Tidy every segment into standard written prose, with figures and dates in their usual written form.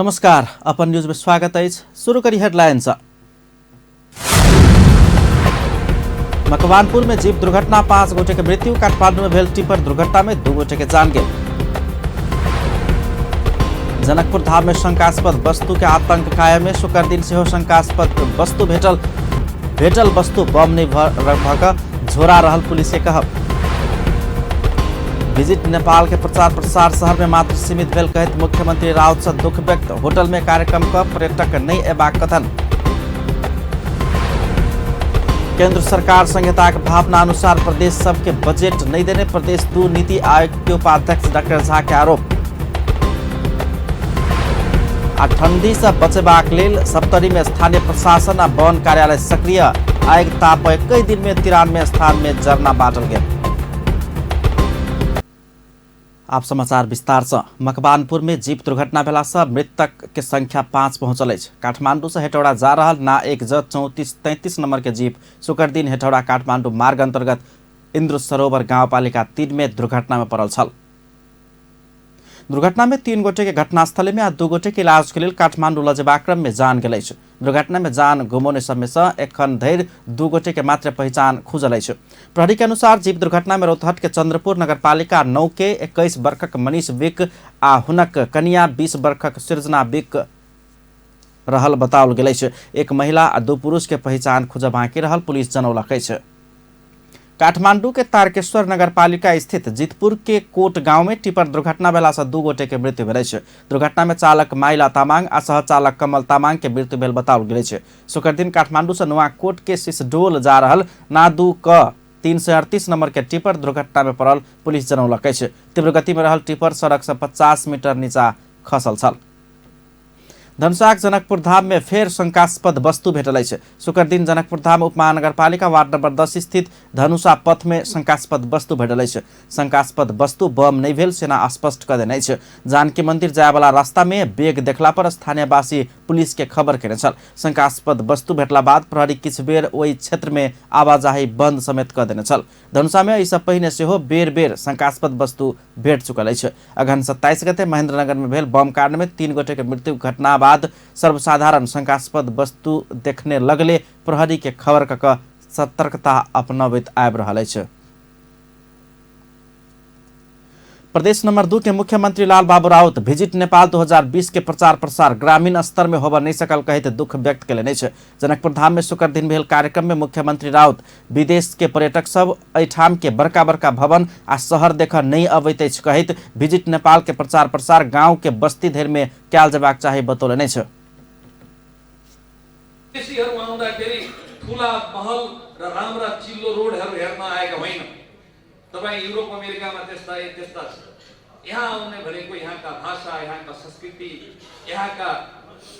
नमस्कार, अपन न्यूज में स्वागत अछि। शुरू करी हेडलाइन से। मकवानपुर में जीप दुर्घटना, 5 गोटे के मृत्यु। काठमांडू में भेल टिपर दुर्घटना में 2 गोटे के जान गेल। जनकपुर धाम में शंकास्पद वस्तु के आतंक कायम में शुक्र दिन सेहो शंकास्पद वस्तु भेटल। भेटल वस्तु बम नहीं भ झोरा रहल पुलिस के कहब। विजिट नेपाल के प्रचार प्रसार शहर में मात्र सीमित भेल कहैत मुख्यमंत्री राउत से दुख व्यक्त। होटल में कार्यक्रम क पर्यटक नहीं एबाक कथन। केंद्र सरकार संहिता के भावना अनुसार प्रदेश सबके बजट नहीं देने प्रदेश 2 नीति आयोग के उपाध्यक्ष डॉक्टर झा के आरोप। आ ठंडी से बचेबाक लेल सप्तरी में स्थानीय प्रशासन आ वन कार्यालय सक्रिय। आग ताप 21 दिन में 93 स्थान में जरना बांटल गेल। आप समाचार विस्तार से। मकवानपुर में जीप दुर्घटना भेला से मृतक के संख्या 5 पहुंचल अछि। काठमांडू से हेटौड़ा जा रहल ना 1 ज 3433 नंबर के जीप शुक्र दिन हेटौड़ा काठमांडू मार्ग अंतर्गत इंद्र सरोवर गांवपालिका 3 में दुर्घटना में पड़ल छल। दुर्घटना में 3 गोटे के घटनास्थल में आ 2 गोटे के इलाज के लेल काठमांडू लजेबाक क्रम में जान गेल अछि। दुर्घटना में जान गुमौने सब से एखन धरि 2 गोटे के मात्र पहचान खुजल अछि। प्रहरी के अनुसार जीप दुर्घटना में रौतहट के चंद्रपुर नगरपालिका 9 के 21 वर्षक मनीष विक आ हुनक कनिया 20 वर्षक सृजना विक रहल बताओल गेल अछि। एक महिला आ 2 पुरुष के पहचान खुजब बाँकी रहल पुलिस जनौलक अछि। काठमांडू के तारकेश्वर नगरपालिका स्थित जितपुर के कोट गांव में टिपर दुर्घटना भेला से 2 गोटे के मृत्यु भेल अछि। दुर्घटना में चालक माइला तामाङ आ सहचालक कमल तामाङ के मृत्यु भेल बताओल गेल अछि। शुक्र दिन काठमांडू से नुवाकोट के सिसडोल जा रहल ना 2 क 338 नंबर के टिपर दुर्घटना में पड़ल पुलिस जनौलक अछि। तीव्र गति में रहल टिपर सड़क से 50 मीटर नीचा खसल छल। धनुषाक जनकपुर धाम में फेर शंकास्पद वस्तु भेटल अछि। शुक्र दिन जनकपुर धाम उपमहानगरपालिका वार्ड नंबर 10 स्थित धनुषा पथ में शंकास्पद वस्तु भेटल अछि। शंकास्पद वस्तु बम नहीं भेल सेना स्पष्ट क देने अछि। जानकी मंदिर जायवाला रास्ता में बेग देखला पर स्थानीयवासी पुलिस के खबर केने छल। शंकास्पद वस्तु भेटला बाद प्रहरी किछु बेर ओहि क्षेत्र में आवाजाही बंद समेत क देने छल। धनुषा में एहिसँ पहिने सेहो बेर बेर शंकास्पद वस्तु भेट चुकल अछि। अगहन 27 गते महेंद्रनगर में भेल बम कांड में 3 गोटे के मृत्यु घटना बाद सर्वसाधारण शंकास्पद वस्तु देखने लगले प्रहरी के खबर क सतर्कता अपनाबैत आबि रहल अछि। प्रदेश नंबर 2 के मुख्यमंत्री लाल बाबू राउत विजिट नेपाल 2020 के प्रचार प्रसार ग्रामीण स्तर में होबय नहीं सकल कहैत दुख व्यक्त केलनि अछि। जनकपुर धाम में शुक्र दिन भेल कार्यक्रम में मुख्यमंत्री राउत विदेश के पर्यटक सब एहिठाम के बड़का बड़का भवन आ शहर देख नहीं अबैत अछि कहैत विजिट नेपाल के प्रचार प्रसार गांव के बस्ती धरि में कयल जेबाक चाही बतौलनि अछि। विदेशीहरू आउँदाखेरि ठुला महल र राम्रा चिल्लो रोडहरू हेर्न आएका होइन। तपाईँ युरोप अमेरिकामा त्यस्ता त्यस्ता छ। यहाँ आउने भनेको यहाँका भाषा, यहाँका संस्कृति, यहाँका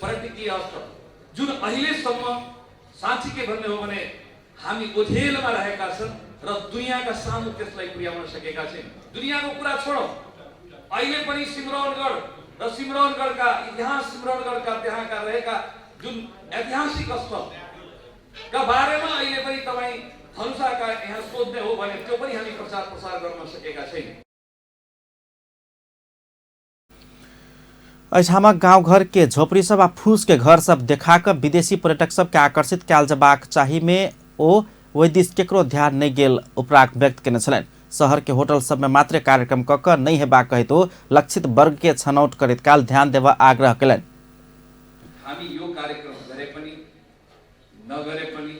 पर्यटकीय स्थल जुन अहिलेसम्म साँच्चीकै भन्ने हो भने हामी ओझेलमा रहेका छन् र दुनियाँका सामु त्यसलाई पुर्याउन सकेका छैन। दुनियाँको कुरा छोडौँ, अहिले पनि सिमरौनगढ र सिमरौनगढका इतिहास, सिमरौनगढका त्यहाँका रहेका जुन ऐतिहासिक स्थलका बारेमा अहिले पनि तपाईँ धनुषाका यहाँ सोध्ने हो भने त्यो पनि हामी प्रचार प्रसार गर्न सकेका छैनौँ। एहिठामक गाँव घर के झोपड़ी सब आ फूस के घर सब देखा कऽ विदेशी पर्यटक सबके आकर्षित कयल जेबाक चाही में ओ ओहि दिस केकरो ध्यान नहीं गेल उपराग व्यक्त केने छलनि। शहर के होटल सब में मात्र कार्यक्रम क कऽ नहीं हेबाक कहैत ओ लक्षित वर्ग के छनौट करैत काल ध्यान देबऽ आग्रह केलनि। हामी यो कार्यक्रम गरे पनि नगरे पनि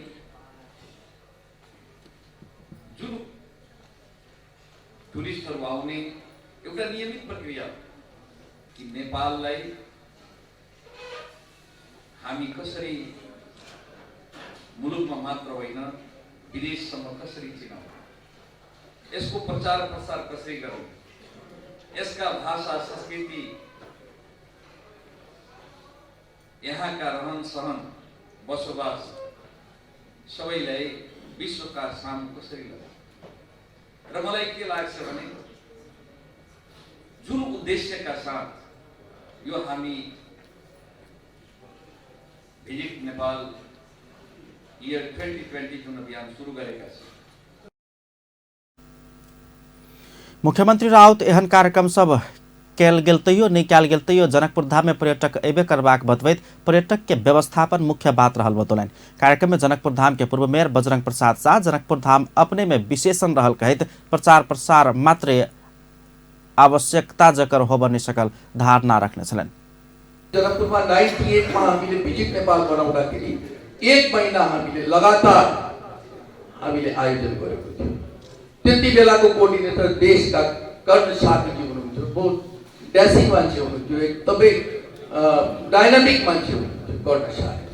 जुन टुरिस्टहरू आउने एउटा नियमित प्रक्रिया हो कि नेपाललाई हामी कसरी मुलुकमा मात्र होइन विदेशसम्म कसरी चिनाउने, यसको प्रचार प्रसार कसरी गराउने, यसका भाषा संस्कृति, यहाँका रहन सहन बसोबास सबैलाई विश्वका सामु कसरी लगाउने। र मलाई के लाग्छ भने जुन उद्देश्यका साथ यो हामी भिजिट नेपाल इयर 2020 जुन अभियान सुरु गरेका छौँ। मुख्यमंत्री राउत एहन कार्यक्रम सब कयल गेल तैयो नहि कयल गेल तैयो जनकपुर धाम में पर्यटक अयबे करबाक बतबैत पर्यटक के व्यवस्थापन मुख्य बात रहल बतौलनि। कार्यक्रम में जनकपुर धाम के पूर्व मेयर बजरंग प्रसाद शाह जनकपुर धाम अपने में विशेषण रहल कहैत प्रचार प्रसार मात्र आवश्यकता जकर होब नहि सकल धारणा रखने छलनि। जनकपुरमा 98 मा हामीले भिजिट नेपाल बनाउँदाखेरि एक महिना हामीले लगातार हामीले आयोजन गरेको थियौँ। त्यति बेलाको कोअर्डिनेटर देशका कर्ण साकीजी हुनुहुन्थ्यो, बहुत ड्यासिङ मान्छे हुनुहुन्थ्यो, एकदमै डाइनामिक मान्छे हुनुहुन्थ्यो कर्ण साकी।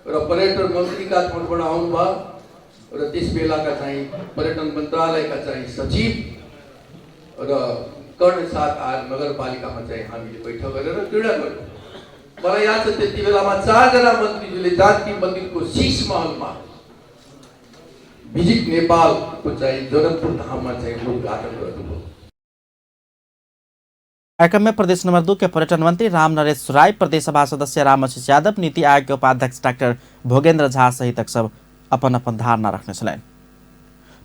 र पर्यटन मन्त्री काठमाडौँबाट आउनुभयो र त्यस बेलाका चाहिँ पर्यटन मन्त्रालयका चाहिँ सचिव र कर्ण साक आएर नगरपालिकामा चाहिँ हामीले बैठक गरेर निर्णय गर्यौँ। मलाई याद छ त्यति बेलामा 4जना मन्त्रीज्यूले जानकी मन्दिरको शीश महलमा भिजिट नेपालको चाहिँ जनकपुर धाममा चाहिँ उद्घाटन गर्नुभयो। कार्यक्रम में प्रदेश नंबर 2 के पर्यटन मंत्री राम नरेश राय, प्रदेश सभा सदस्य रामआशीष यादव, नीति आयोग के उपाध्यक्ष डॉक्टर भोगेंद्र झा सहित सब अपन अपन धारणा रखने छलनि।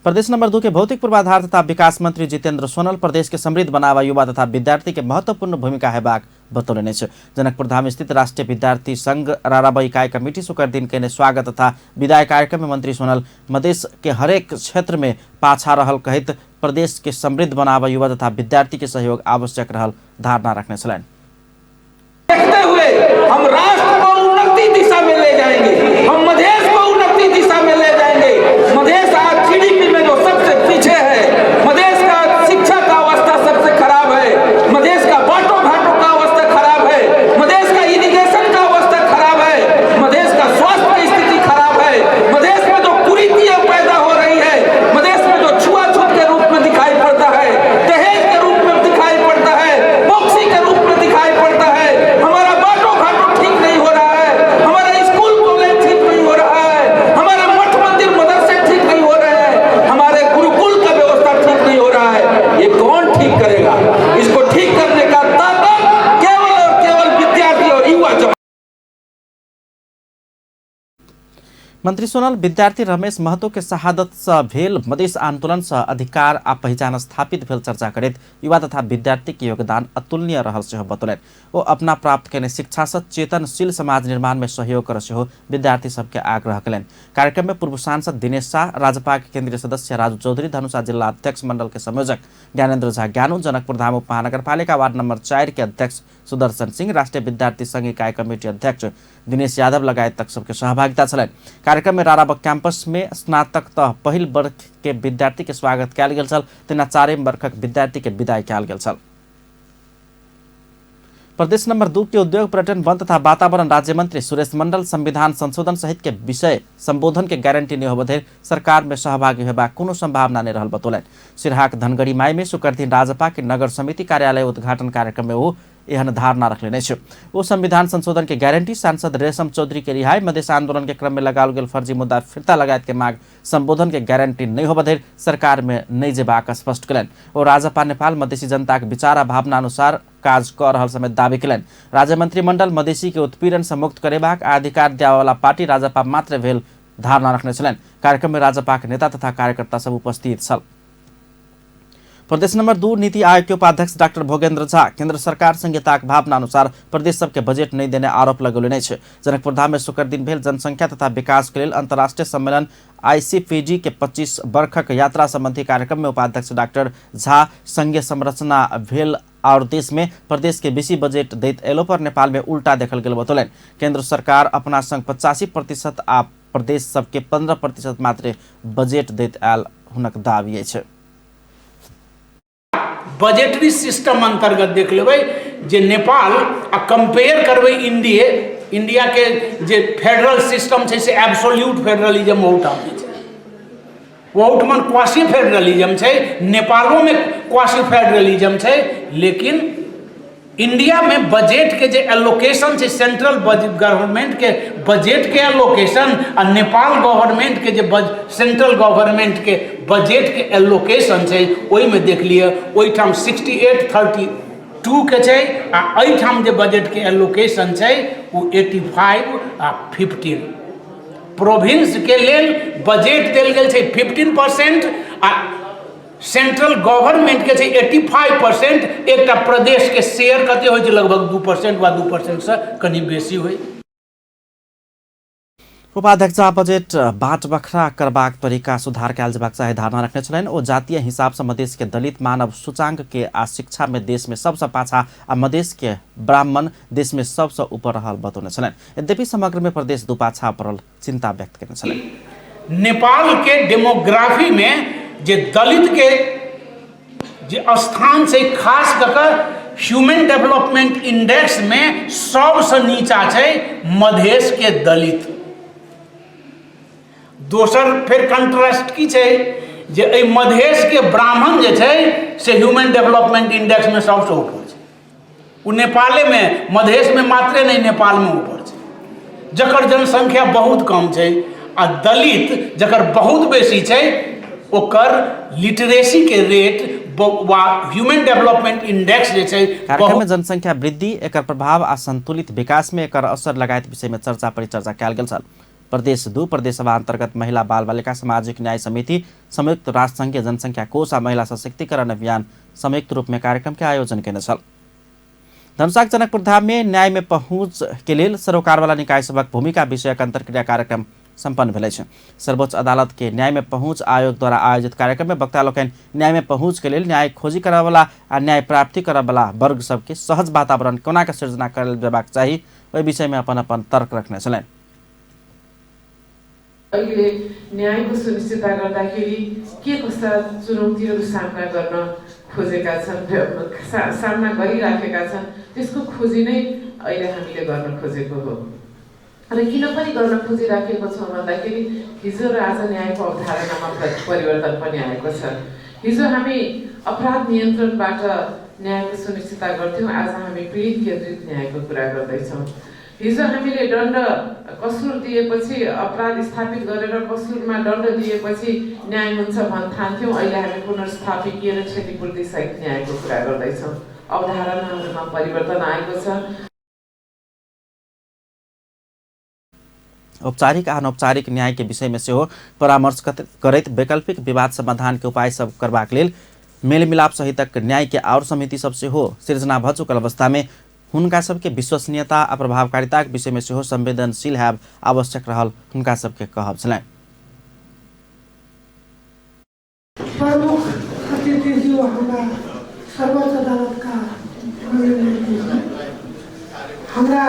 प्रदेश नंबर 2 के भौतिक पूर्वाधार तथा विकास मंत्री जितेंद्र सोनल प्रदेश के समृद्ध बनावा युवा तथा विद्यार्थी के महत्वपूर्ण भूमिका हेबाक बतौलनि अछि। जनकपुर धाम स्थित राष्ट्रीय विद्यार्थी संघ राराब इकाई कमिटी शुक्र दिन केने स्वागत तथा विदाई कार्यक्रम में मंत्री सोनल मधेश के हरेक क्षेत्र में पाछा रहल कहैत प्रदेश के समृद्ध बनावा युवा तथा विद्यार्थी के सहयोग आवश्यक रहल धारणा रखने छलनि। देखते हुए हम राष्ट्र को उन्नति दिशा में ले जाएंगे, हम मधेश को उन्नति दिशा में ले जाएंगे। मधेश आज जीडीपी में जो सबसे पीछे है, मधेश का शिक्षा का अवस्था सबसे खराब है, मधेश का बाटो घाटों का अवस्था खराब है, मधेश का इरिगेशन का अवस्था खराब है, मधेश का स्वास्थ्य की स्थिति खराब है, मधेश में जो कुरीतियां पैदा हो रही है, मधेश में जो छुआछूत के रूप में दिखाई पड़ता है, दहेज के रूप में दिखाई पड़ता है, बॉक्सी के रूप में दिखाई पड़ता है, हमारा बाटो घाटो ठीक नहीं हो रहा है, हमारा स्कूल कॉलेज ठीक नहीं हो रहा है, हमारे मठ मंदिर मदरसे ठीक नहीं हो रहे हैं, हमारे गुरुकुल का व्यवस्था ठीक नहीं हो रहा है। ये कौन ठीक करेगा? इसको ठीक करने का ताकत केवल और केवल विद्यार्थी और युवा जमा। मंत्री सोनल विद्यार्थी रमेश महतो के शहादत से भेल मधेश आंदोलन से अधिकार आ पहिचान स्थापित भेल चर्चा करैत युवा तथा विद्यार्थी के योगदान अतुलनीय रहल सेहो बतौलनि। ओ अपना प्राप्त केने शिक्षा से चेतनशील समाज निर्माण में सहयोग कर सेहो विद्यार्थी सबके आग्रह कयलनि। कार्यक्रम में पूर्व सांसद दिनेश शाह, राजपा के केंद्रीय सदस्य राजू चौधरी, धनुषा जिला अध्यक्ष मंडल के संयोजक ज्ञानेन्द्र झा ज्ञानू, जनकपुर धाम उप महानगरपालिका वार्ड नंबर 4 के अध्यक्ष सुदर्शन सिंह, राष्ट्रीय विद्यार्थी संघ इकाई कमिटी अध्यक्ष दिनेश यादव लगायत तक सबके सहभागिता छलनि। कार्यक्रम में राराब कैंपस में स्नातक तह पहिल वर्ग के विद्यार्थी के स्वागत कयल गेल छल, तेना चारिम वर्गक विद्यार्थी के विदाई कयल गेल छल। प्रदेश नंबर 2 के उद्योग पर्यटन वन तथा वातावरण राज्य मंत्री सुरेश मंडल संविधान संशोधन सहित के विषय संबोधन के गारंटी नहीं होबे सरकार में सहभागी होबाक कोनो संभावना नहीं रहल बतौलनि। सिरहाक धनगढ़ी माई में शुक्र दिन राजपा के नगर समिति कार्यालय उद्घाटन कार्यक्रम में वो एहन धारणा रखले अछि। ओ संविधान संशोधन के गारंटी, सांसद रेशम चौधरी के रिहाई, मधेश आंदोलन के क्रम में लगाओल गेल फर्जी मुद्दा फिर्ता लगायत के मांग संबोधन के गारंटी नहीं होबे सरकार में नहीं जेबाक स्पष्ट कयलनि। ओ राजपा नेपाल मधेसी जनता के विचार आ भावना अनुसार काज क रहल समेत दावी कयलनि। राज्य मंत्रिमंडल मधेसी के उत्पीड़न से मुक्त करेबाक आ अधिकार दियावाला पार्टी राजपा मात्र भेल धारणा रखने छलनि। कार्यक्रम में राजपा के नेता तथा कार्यकर्ता सब उपस्थित छल। प्रदेश नंबर 2 नीति आयोग के उपाध्यक्ष डॉक्टर भोगेंद्र झा केंद्र सरकार संहिताक भावना अनुसार प्रदेश सबके बजट नहीं देने आरोप लगौलनि अछि। जनकपुर धाम में शुक्र दिन भेल जनसंख्या तथा विकास के लेल अंतर्राष्ट्रीय सम्मेलन आईसीपीजी के 25 वर्षक यात्रा संबंधी कार्यक्रम में उपाध्यक्ष डॉक्टर झा संघीय संरचना भेल और देश में प्रदेश के बेसी बजट दैत एलो पर नेपाल में उल्टा देखल गेल बतौलनि। केंद्र सरकार अपना संग 85% आ प्रदेश सबके 15% मात्र बजट दैत आयल हुनक दावी अछि। बजेटरी सिस्टम अंतर्गत देख लेबै जे नेपाल आ कंपेयर करबै इंडिया के जे फेडरल सिस्टम छै से एब्सोल्यूट फेडरलिज्म ओहुठाम नहि छै, ओहुठमन क्वासी फेडरलिज्म छै, नेपालोमे क्वासी फेडरलिज्म छै, लेकिन इंडिया में बजट के जे एलोकेशन छै सेंट्रल गवर्नमेंट के बजट के एलोकेशन आ नेपाल गवर्नमेंट के जे सेंट्रल गवर्नमेंट के बजट के एलोकेशन छै ओहिमे देख लिअ ओहिठाम 68-32 के छै आ एहिठाम जे बजट के एलोकेशन छै ओ 85 आ 15। प्रोविंस के लेल बजट देल गेल छै 15% आ सेंट्रल गवर्नमेंट के छै 85%, एकटा प्रदेश के शेयर कते होइ छै? लगभग 2% वा 2% से कनि बेसी होइ। उपाध्यक्ष बजेट बाट बखरा करबाक तरीका सुधार कयल जेबाक चाही धारणा रखने छलनि। ओ जातीय हिसाब से मधेश के दलित मानव सूचांक के आ शिक्षा में देश में सबसँ पाछा आ मधेश के ब्राह्मण देश में सबसँ ऊपर रहल बतौने छलनि। यद्यपि समग्र में प्रदेश दू पाछा पड़ल चिंता व्यक्त केने छलनि। नेपाल के डेमोग्राफी में जे दलित के जे स्थान छै, खास कऽ कऽ ह्यूमन डेवलपमेंट इंडेक्स में सबसँ नीचा छै मधेश के दलित। दोसर फेर कंट्रास्ट की छै जे एहि मधेश के ब्राह्मण जे छै से ह्यूमन डेवलपमेंट इंडेक्स में सबसँ ऊपर छै। ओ नेपालेमे, मधेशमे मात्रे नहि, नेपालमे ऊपर छै, जकर जनसंख्या बहुत कम छै। आ दलित जकर बहुत बेसी छै, ओकर लिटरेसीके रेट वा ह्यूमन डेवलपमेंट इंडेक्स जे छै। कार्यक्रम में जनसंख्या वृद्धि, एकर प्रभाव आ संतुलित विकास में एकर असर लगायत विषय में चर्चा परिचर्चा कयल गेल छल। प्रदेश 2 प्रदेश सभा अंतर्गत महिला बाल बालिका सामाजिक न्याय समिति, संयुक्त राष्ट्र संघीय जनसंख्या कोष आ महिला सशक्तिकरण अभियान संयुक्त रूप में कार्यक्रम के आयोजन केने छल। धनुषाक जनकपुर धाम में न्याय में पहुँच के लेल सरोकारवाला निकाय सभक भूमिका विषयक अंतर्क्रिया कार्यक्रम सम्पन्न भेल अछि। सर्वोच्च अदालत के न्याय में पहुँच आयोग द्वारा आयोजित कार्यक्रम में वक्ता लोकनि न्याय में पहुँच के लेल न्याय खोजी करयवला आ न्याय प्राप्ति करयवला वर्ग सबके सहज वातावरण कोना के सृजना करल जेबाक चाही, ओहि विषय में अपन अपन तर्क रखने छलनि। अहिले न्यायको सुनिश्चितता गर्दाखेरि के कस्ता चुनौतीहरू सामना गर्न खोजेका छन्, सामना गरिराखेका छन्, त्यसको खोजी नै अहिले हामीले गर्न खोजेको हो। र किन पनि गर्न खोजिराखेको छौँ भन्दाखेरि हिजो र आज न्यायको अवधारणामा परिवर्तन पनि आएको छ। हिजो हामी अपराध नियन्त्रणबाट न्यायको सुनिश्चितता गर्थ्यौँ, आज हामी पीडित केन्द्रित न्यायको कुरा गर्दैछौँ। हिजो हामीले दण्ड कसुर दिएपछि, अपराध स्थापित गरेर कसुरमा दण्ड दिएपछि न्याय हुन्छ ठान्थ्यौँ, अहिले हामी पुनर्स्थापिकीय र क्षतिपूर्ति सहित न्यायको कुरा गर्दैछौँ। अवधारणाहरूमा परिवर्तन आएको छ। औपचारिक आ अनौपचारिक न्याय के विषय में सेहो परामर्श करैत वैकल्पिक विवाद समाधान के उपाय सब करबाक लेल मेलमिलाप सहितक न्याय के आओर समिति सब सेहो सृजना भ चुकल अवस्था में हुनका सबके विश्वसनीयता आ प्रभावकारिताक विषय में सेहो संवेदनशील हैब आवश्यक रहल हुनका सबके कहब छलनि। प्रमुख अतिथि जो हमारा सर्वोच्च अदालत का हमरा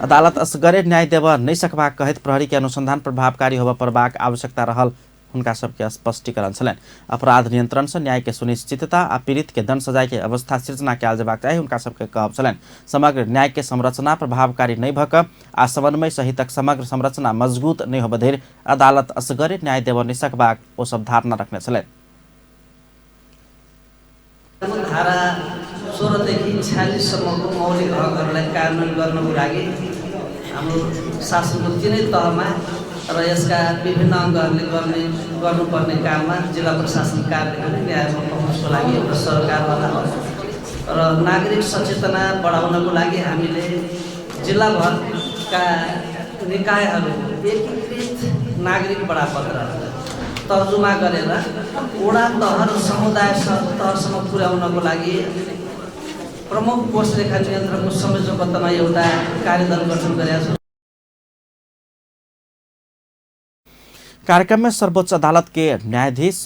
अदालत असगरे न्याय देव नहि सकबाक कहैत प्रहरी के अनुसंधान प्रभावकारी होबय पड़बाक आवश्यकता रहल हुनका सबके स्पष्टीकरण छलनि। अपराध नियंत्रण से न्याय के सुनिश्चितता आ पीड़ित के दंड सजाय के अवस्था सृजना कयल जेबाक चाही हुनका सबके कहब छलनि। समग्र न्याय के संरचना प्रभावकारी नहि भऽ कऽ आ समन्वय सहितक समग्र संरचना मजबूत नहि होबय धरि अदालत असगरे न्याय देव नहि सकबाक ओ सब धारणा रखने छलनि। धारा 16 देखि 46 सम्मको मौलिक हकहरूलाई कार्यान्वयन गर्नको लागि हाम्रो शासनको तिनै तहमा र यसका विभिन्न अङ्गहरूले गर्नुपर्ने काममा जिल्ला प्रशासन कार्यालयले पनि न्यायमा पहुँचको लागि एउटा सरकारवाला हो र नागरिक सचेतना बढाउनको लागि हामीले जिल्लाभरका निकायहरू एकीकृत नागरिक बडापत्र तर्जुमा गरेर वडा तह र समुदाय तहसम्म पुर्याउनको लागि प्रमुख कोष लेखा नियन्त्रकको संयोजकत्वमा एउटा कार्यदल गठन गरेका छौँ। कार्यक्रम में सर्वोच्च अदालत के न्यायाधीश,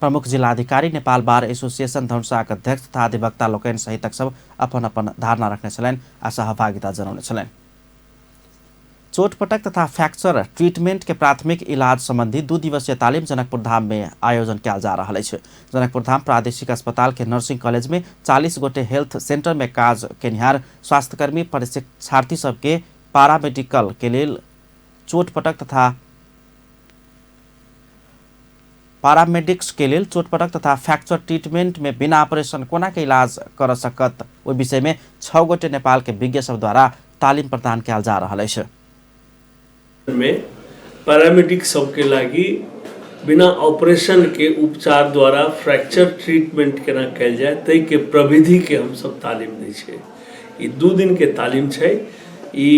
प्रमुख जिलाधिकारी, नेपाल बार एसोसिएशन धनुषाक अध्यक्ष तथा अधिवक्ता लोकनि सहितक सब अपन अपन धारणा रखने छलनि आ सहभागिता जनौने छलनि। चोटपटक तथा फ्रैक्चर ट्रीटमेंट के प्राथमिक इलाज संबंधी 2 दिवसीय तालीम जनकपुर धाम में आयोजन कयल जा रहल अछि। जनकपुर धाम प्रादेशिक अस्पताल के नर्सिंग कॉलेज में 40 गोटे हेल्थ सेंटर में काज केनिहार स्वास्थ्यकर्मी प्रशिक्षार्थी सबके पारामेडिकल के लेल चोटपटक तथा पारामेडिक्स के लेल चोटपटक तथा फ्रैक्चर ट्रीटमेंट में बिना ऑपरेशन कोना के इलाज कर सकत ओहि विषय में 6 गोटे नेपाल के विज्ञ सब द्वारा तालीम प्रदान कयल जा रहल अछि। में पैरामेडिक सबके लागि बिना ऑपरेशन के उपचार द्वारा फ्रैक्चर ट्रीटमेंट केना कयल जाय ताहिके प्रविधि के हम सब तालीम दै छै। ई 2 दिन के तालीम छै। ई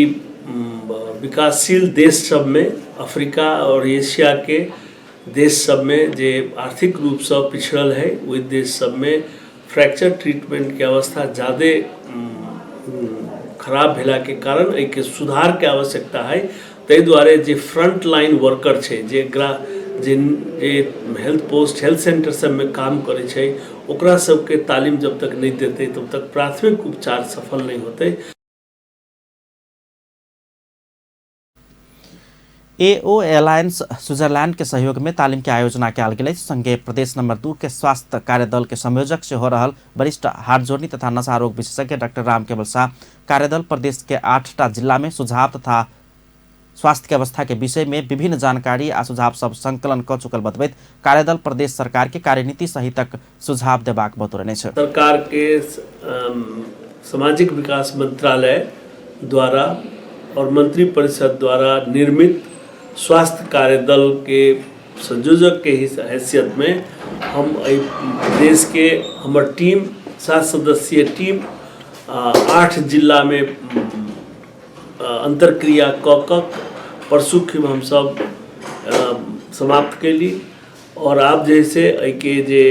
विकासशील देश सब में अफ्रीका और एशिया के देश सबमे जे आर्थिक रूपसँ पिछड़ल है ओहि देश सबमे फ्रैक्चर ट्रीटमेंटके अवस्था जादे खराब भेलाके कारण एहिके सुधारके आवश्यकता है। ताहि दुआरे जे फ्रंट लाइन वर्कर छै, जे ग्रा जे जे हेल्थ पोस्ट हेल्थ सेंटर सबमे काम करै छै, ओकरा सबके तालीम जब तक नहि देतै तब तक प्राथमिक उपचार सफल नहि होतै। एओ एलायंस स्विट्जरलैंड के सहयोग में तालीम के आयोजना कयल गेल अछि। संगे प्रदेश नंबर 2 के स्वास्थ्य कार्यदल के संयोजक से हो रहल वरिष्ठ हार्ट जोड़नी तथा नशा रोग विशेषज्ञ डॉक्टर रामकेवल शाह कार्यदल प्रदेश के 8टा जिला में सुझाव तथा स्वास्थ्य के अवस्था के विषय में विभिन्न जानकारी आ सुझाव सब संकलन क चुकल बतबैत कार्यदल प्रदेश सरकार के कार्यनीति सहितक सुझाव देबाक बतौने छै। सरकार के सामाजिक विकास मंत्रालय द्वारा और मंत्री परिषद द्वारा निर्मित स्वास्थ्य कार्यदल के संयोजक के हैसियत में हम एहि प्रदेश के हमर टीम 7 सदस्यीय टीम 8 जिला में अंतरक्रिया कऽ कऽ परसू हमसब समाप्त कैली और आब जे से एहिके जे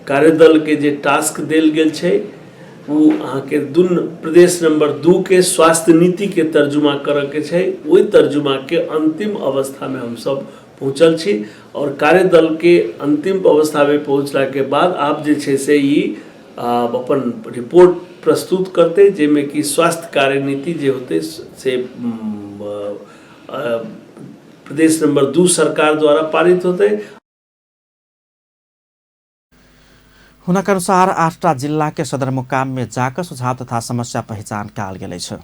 कार्यदल के जे टास्क देल गेल छै ओ अहाँके दुन प्रदेश नंबर 2 के स्वास्थ्य नीति के तर्जुमा करऽ के छै। ओहि तर्जुमा के अंतिम अवस्था में हमसब पहुँचल छी और कार्यदल के अंतिम अवस्था में पहुँचला के बाद आब जे छै से ई अपन रिपोर्ट प्रस्तुत करतै, जाहिमे कि स्वास्थ्य कार्यनीति जे होतै से प्रदेश नंबर 2 सरकार द्वारा पारित होतै। हुनक अनुसार 8टा जिला के सदरमुकाम में जाकर सुझाव तथा समस्या पहिचान कयल गेल अछि।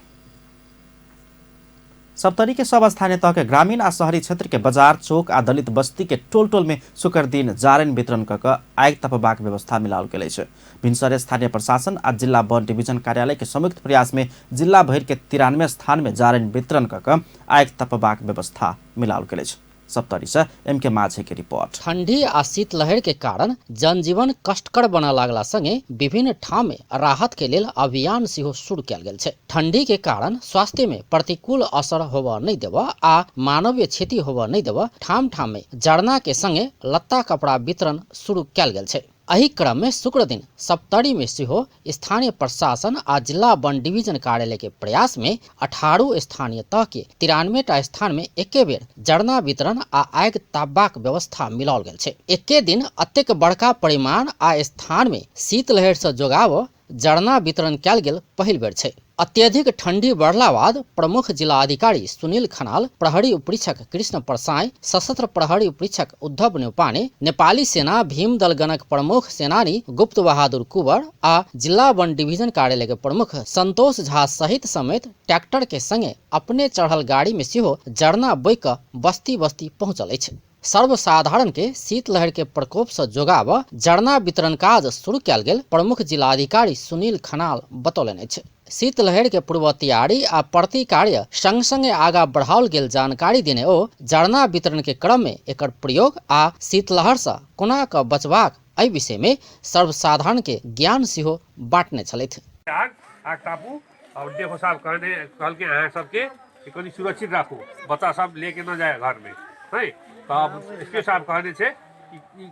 सप्तरी के सब स्थानीय तह के ग्रामीण आ शहरी क्षेत्र के बाजार चौक आ दलित बस्ती के टोल टोल में शुक्र दिन जारनि वितरण क क आगि तपबाक व्यवस्था मिलाओल गेल अछि। भिनसरे स्थानीय प्रशासन आ जिला वन डिवीजन कार्यालय के संयुक्त प्रयास में जिला भरि के 93 स्थान में जारनि वितरण क क आगि तपबाक व्यवस्था मिलाओल गेल अछि। सप्तरी से एम के माझे के रिपोर्ट। ठंडी आ शीतलहर के कारण जनजीवन कष्टकर बना लागला संगे विभिन्न ठाम में राहत के लेल अभियान सेहो शुरू कयल गेल छै। ठंडी के कारण स्वास्थ्य में प्रतिकूल असर होबऽ नहीं देबऽ आ मानवीय क्षति होबऽ नहीं देबऽ ठाम ठाम में जरना के संगे लत्ता कपड़ा वितरण शुरू कयल गेल छै। एहि क्रम में शुक्र दिन सप्तरी में सेहो स्थानीय प्रशासन आ जिला वन डिवीजन कार्यालय के प्रयास में 18 स्थानीय तह के 93 टा स्थान में एके बेर जरना वितरण आ आगि तापबाक व्यवस्था मिलाओल गेल छै। एके दिन अतेक बड़का परिमाण आ स्थान में शीतलहर से जोगाव जरना वितरण कयल गेल पहिल बेर छै। अत्यधिक ठंडी बढ़ला बाद प्रमुख जिला अधिकारी सुनील खनाल, प्रहरी उपरीक्षक कृष्ण परसाई, सशस्त्र प्रहरी उपरीक्षक उद्धव न्यौपाने, नेपाली सेना भीमदल गणक प्रमुख सेनानी गुप्त बहादुर कुंवर आ जिला वन डिवीजन कार्यालय के प्रमुख संतोष झा सहित समेत ट्रैक्टर के संगे अपने चढ़ल गाड़ी में सेहो जरना बोइ क बस्ती बस्ती पहुंचल अछि। सर्वसाधारण के शीतलहर के प्रकोप से जोगाव जरना वितरण काज शुरू कयल गेल प्रमुख जिलाधिकारी सुनील खनाल बतौलनि अछि। शीतलहर के पूर्व तैयारी आ प्रति कार्य संग संगे आगा बढ़ाओल गेल जानकारी देने ओ जरना वितरण के क्रम में एकर प्रयोग आ शीतलहर से कोना क बचबाक एहि विषय में सर्वसाधारण के ज्ञान सेहो बांटने छलथि। आग तापू और देखो साहब कहने कहलके अहाँ सबके कि कनि सुरक्षित राखू, बच्चा सब लेके न जाए घर में है। तो अब एस पी साहब कहने छे कि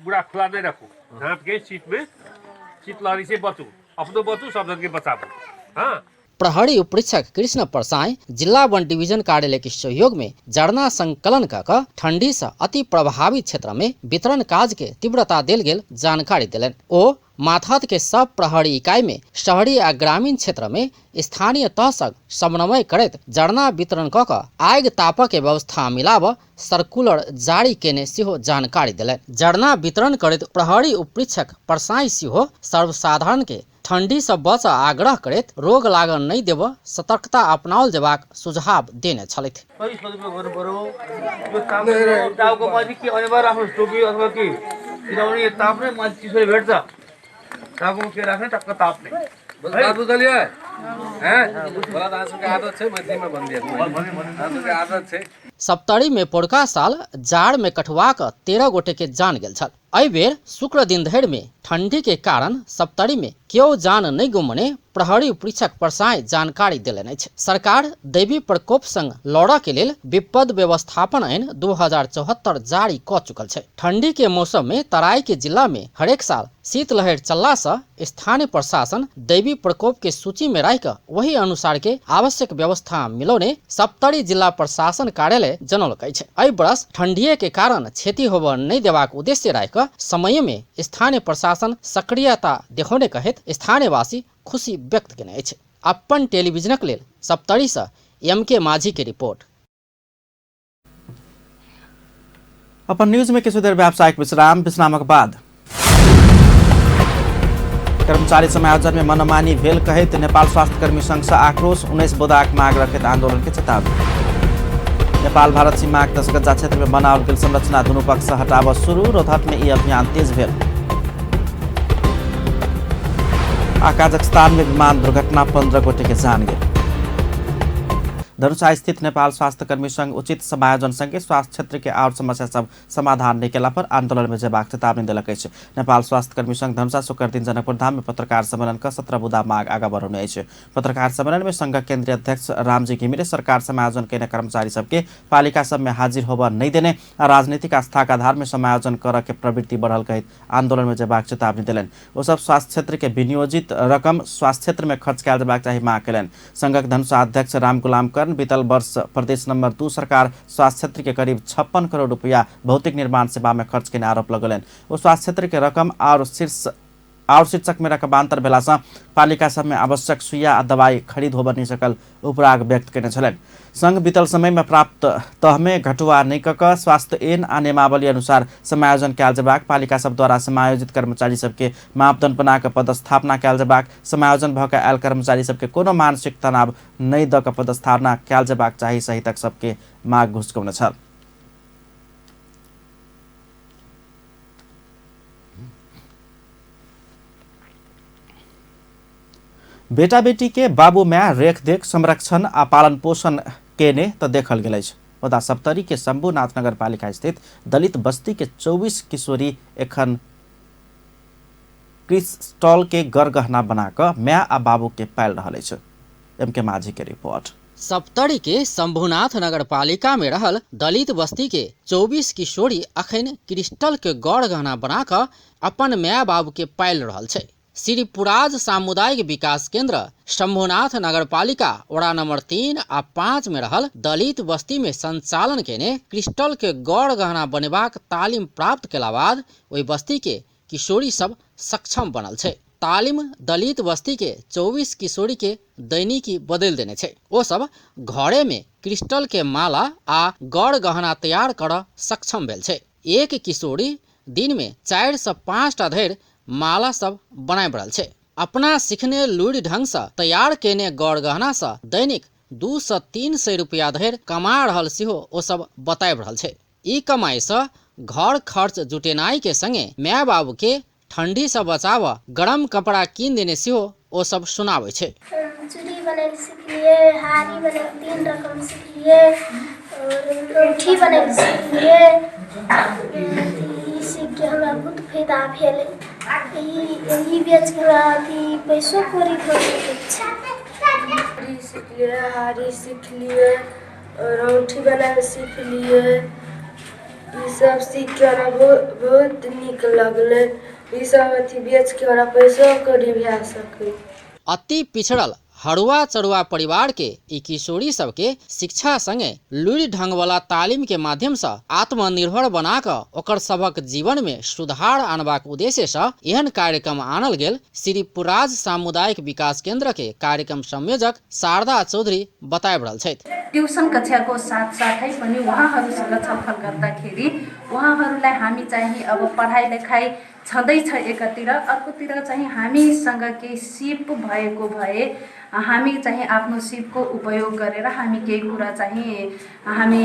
बुरा खुला नहीं रखू, झाँप के सीट में शीतलहरी से बचू, अपनो बचू सब जन के बचाबू। हाँ। प्रहरी उपरीक्षक कृष्ण परसाई जिला वन डिवीजन कार्यालय के सहयोग में जरना संकलन क ठंडी से अति प्रभावित क्षेत्र में वितरण काज के तीव्रता देल गेल जानकारी देलनि। ओ माथात के सब प्रहरी इकाई में शहरी आ ग्रामीण क्षेत्र में स्थानीय तह संग समन्वय करैत जरना वितरण क क आगि तापक के व्यवस्था मिलाब सर्कुलर जारी केने सेहो जानकारी देलनि। जरना वितरण करैत प्रहरी उपरीक्षक परसाई सेहो सर्वसाधारण के ठंडी से बच आग्रह करैत रोग लागल नहीं देब सतर्कता अपनाओल जेबाक सुझाव देने छलथि। सप्तरी में पोरका साल जाड़ में कठुआ क 13 गोटे के जान गेल छल। एहि बेर शुक्र दिन धरि में ठंडी के कारण सप्तरी में केओ जान नहीं गुमने प्रहरी परीक्षक परसाई जानकारी देलनि अछि। सरकार दैवी प्रकोप संग लड़ऽ के लेल विपद व्यवस्थापन ऐन 2074 जारी कऽ चुकल छै। ठंडी के मौसम में तराई के जिला में हरेक साल शीतलहर चलला से स्थानीय प्रशासन दैवी प्रकोप के सूची में राखि कऽ वही अनुसार के आवश्यक व्यवस्था मिलौने सप्तरी जिला प्रशासन कार्यालय जनौलक अछि। एहि वर्ष ठंडीए के कारण क्षति होबऽ नहि देबाक उद्देश्य राखि कऽ समय में स्थानीय प्रशासन सक्रियता देखौने कहैत स्थानीयवासी खुशी व्यक्त केने अछि। अपन टेलीविजनक लेल सप्तरी से एम के माझी के रिपोर्ट। अपन न्यूज में किछु देर व्यावसायिक विश्राम, विश्रामक बाद कर्मचारी समायोजन में मनमानी भेल कहैत नेपाल स्वास्थ्यकर्मी संघ से आक्रोश, 19 बुदाक माग रखैत आंदोलन के चेतावनी। नेपाल भारत सीमाक 10 गजा क्षेत्र में बनाओल गेल संरचना दुनू पक्ष से हटाबऽ शुरू, रोहतक में ई अभियान तेज भेल। आ काजाख्स्तान में विमान दुर्घटना, 15 गोटे के जान गेल। धनुषा स्थित नेपाल स्वास्थ्यकर्मी संघ उचित समायोजन संगे स्वास्थ्य क्षेत्र के और समस्या सब समाधान नहि केला पर आंदोलन में जेबाक चेतावनी देलक अछि। नेपाल स्वास्थ्यकर्मी संघ धनुषा शुक्र दिन जनकपुर धाम में पत्रकार सम्मेलन क 17 बुदा माग आगा बढ़ौने अछि। पत्रकार सम्मेलन में संघक केन्द्रीय अध्यक्ष रामजी घिमिरे सरकार समायोजन केने कर्मचारी सबके पालिका सब में हाजिर होबऽ नहि देने आ राजनीतिक आस्थाक आधार में समायोजन करऽ के प्रवृत्ति बढ़ल कहैत आंदोलन में जेबाक चेतावनी देलनि। ओ सब स्वास्थ्य क्षेत्र के विनियोजित रकम स्वास्थ्य क्षेत्र में खर्च कयल जेबाक चाही माग केलनि। संघक धनुषा अध्यक्ष राम गुलाम कर्ण बीतल वर्ष प्रदेश नंबर 2 सरकार स्वास्थ्य क्षेत्र के करीब 56 करोड़ रुपया भौतिक निर्माण सेवा में खर्च केने आरोप लगौलनि। ओ स्वास्थ्य क्षेत्र के रकम और शीर्षक में रकमान्तर भेला सँ पालिका सब में आवश्यक सुइया आ दवाई खरीद होबऽ नहि सकल उपराग व्यक्त केने छलनि। संघ बीतल समय में प्राप्त तह में घटुआ नहि कऽ कऽ स्वास्थ्य ऐन आ नियमावली अनुसार समायोजन कयल जेबाक, पालिका सब द्वारा समायोजित कर्मचारी सबके मापदंड बना कऽ पदस्थापना कयल जेबाक, समायोजन भऽ कऽ आयल कर्मचारी सबके कोनो मानसिक तनाव नहि दऽ कऽ पदस्थापना कयल जेबाक चाही सहितक सबके माग घुसकौने छल। बेटा बेटी के बाबू my रेख देख संरक्षण आ पालन पोषण केने त देखल गेल अछि। मुदा सप्तरी के शंभुनाथ नगरपालिका स्थित दलित बस्ती के 24 किशोरी एखन क्रिस्टल के गरगहना बना कऽ my आ बाबू के पालि रहल अछि। एम के माझी के रिपोर्ट। सप्तरी के शंभुनाथ नगरपालिका में रहल दलित बस्ती के 24 किशोरी अखन क्रिस्टल के गौर गहना बना कऽ अपन my बाबू के पालि रहल छै। श्रीपुराज सामुदायिक विकास केंद्र शंभुनाथ नगरपालिका वड़ा नंबर 3 आ 5 में रहल दलित बस्ती में संचालन केने क्रिस्टल के गौर गहना बनेबाक तालीम प्राप्त केला बाद ओहि बस्ती के किशोरी सब सक्षम बनल छै। तालीम दलित बस्ती के 24 किशोरी के दैनिकी बदलि देने छै। ओ सब घरे में क्रिस्टल के माला आ गौर गहना तैयार कर सक्षम भेल छै। एक किशोरी दिन में 4 से 5 टा धरि माला सब बनाबि रहल छै। अपना सीखने लूरि ढंग से तैयार केने गौर गहना से दैनिक 2 से 300 रुपया धरि कमा रहल सेहो ओ सब बताबि रहल छै। ई कमाई से घर खर्च जुटेनाई के संगे my बाबू के ठंडी से बचाव गरम कपड़ा कीन देने सेहो ओ सब सुनाबै छै। चूड़ी बनाबि सिखलियै, हारी बनाबि 3 रकम सिखलियै और औंठी बनाबि सिखलियै। ई सीखके हमरा बहुत फायदा भेल। ई बेचके हमरा अथी पैसो कौड़ी भऽ सकै छै। चूड़ी सिखलियै, हारी सिखलियै और औंठी बनाबि सिखलियै। ई सब सीखके हमरा बहुत नीक लगलै। ई सब अथी बेचके हमरा पैसो कौड़ी भए सकै। अति पिछड़ल हरुआ चरुआ परिवार के ई किशोरी सबके शिक्षा संगे लूरि ढंग वाला तालीम के माध्यम से आत्मनिर्भर बना कऽ ओकर सबक जीवन में सुधार आनबाक उद्देश्य से एहन कार्यक्रम आनल गेल श्रीपुराज सामुदायिक विकास केंद्र के कार्यक्रम संयोजक शारदा चौधरी बताबि रहल छथि। ट्युसन कक्षाको साथसाथै पनि उहाँहरूसँग छलफल गर्दाखेरि उहाँहरूलाई हामी चाहिँ अब पढाइ लेखाइ छँदैछ एकातिर, अर्कोतिर चाहिँ हामीसँग केही सिप भएको भए हामी चाहिँ आफ्नो सिपको उपयोग गरेर हामी केही कुरा चाहिँ हामी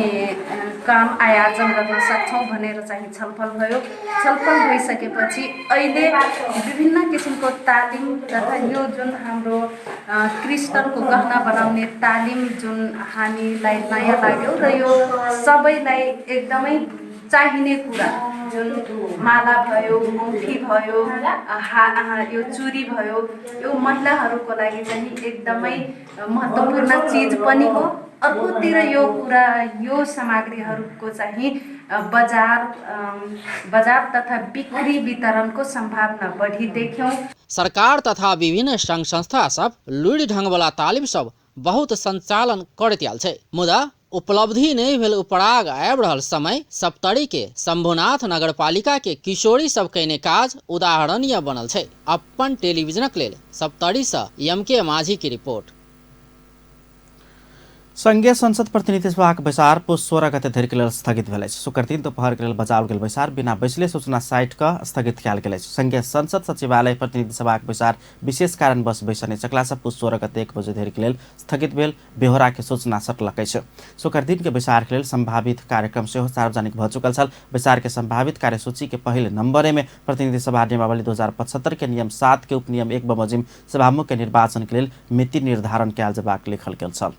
काम आयार्जन गर्न सक्छौँ भनेर चाहिँ छलफल भयो। छलफल भइसकेपछि अहिले विभिन्न किसिमको तालिम तथा यो जुन हाम्रो क्रिस्टलको गहना बनाउने तालिम जुन हामीलाई नयाँ लाग्यो र यो सबैलाई एकदमै चाहिने कुरा जुन माला भयो, औँठी भयो, यो चुरी भयो, यो महिलाहरूको लागि चाहिँ एकदमै महत्त्वपूर्ण चिज पनि हो। अर्कोतिर यो कुरा यो सामग्रीहरूको चाहिँ बजार बजार तथा बिक्री वितरणको सम्भावना बढी देख्यौँ। सरकार तथा विभिन्न संघ संस्था सब लुडी ढंग वाला तालिम सब बहुत संचालन करैत आयल छै, मुदा उपलब्धि नहि भेल उपराग आबि रहल समय सप्तरी के शंभुनाथ नगरपालिका के किशोरी सब कयने काज उदाहरणीय बनल छै। अपन टेलीविजनक लेल सप्तरी से एम.के. माझी की रिपोर्ट। संघीय संसद प्रतिनिधि सभाक बैसार पुस 16 गते धरि के लेल स्थगित भेल अछि। शुक्र दिन दोपहर के लेल बजाओल गेल बैसार बिना बैसले सूचना साइट क स्थगित कयल गेल अछि। संघीय संसद सचिवालय प्रतिनिधि सभाक बैसार विशेष कारणवश बैसने सकला से पुस 16 गते 1 बजे धरि के लेल स्थगित भेल बेहोरा के सूचना सटलक अछि। शुक्र दिन के बैसार के लेल संभावित कार्यक्रम सेहो सार्वजनिक भऽ चुकल छल। बैसार के संभावित कार्यसूची के पहिल नंबरे में प्रतिनिधि सभा नियमावली 2075 के नियम 7 के उपनियम 1 बमोजिम सभामुख के निर्वाचन के लेल मिति निर्धारण कयल जेबाक लिखल गेल छल।